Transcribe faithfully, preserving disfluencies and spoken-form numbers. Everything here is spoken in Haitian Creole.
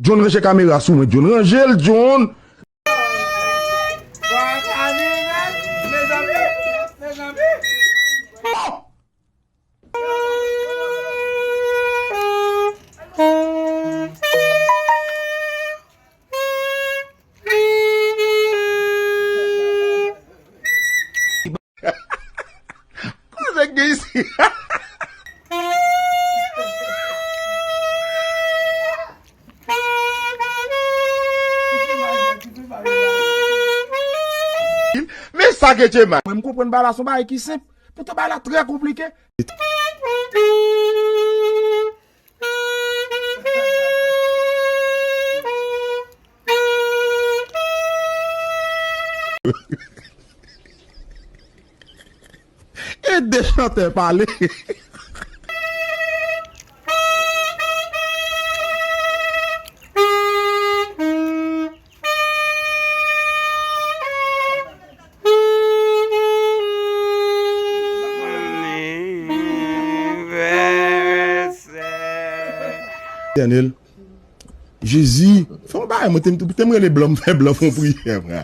John, ranje kamera sou mwen, John. Ranje l, John. Bon, mezanmi, mezanmi. Kote nèg gen isi? Men sa ke Tchema. Mwen, m konprann bagay la, se yon bagay ki senp. Poutan bagay la trè konplike. E de chantè pale. Etènèl, Jezi, fè yon bagay, mwen te, te m rele blan, m fè blan fè yon priyè, frè.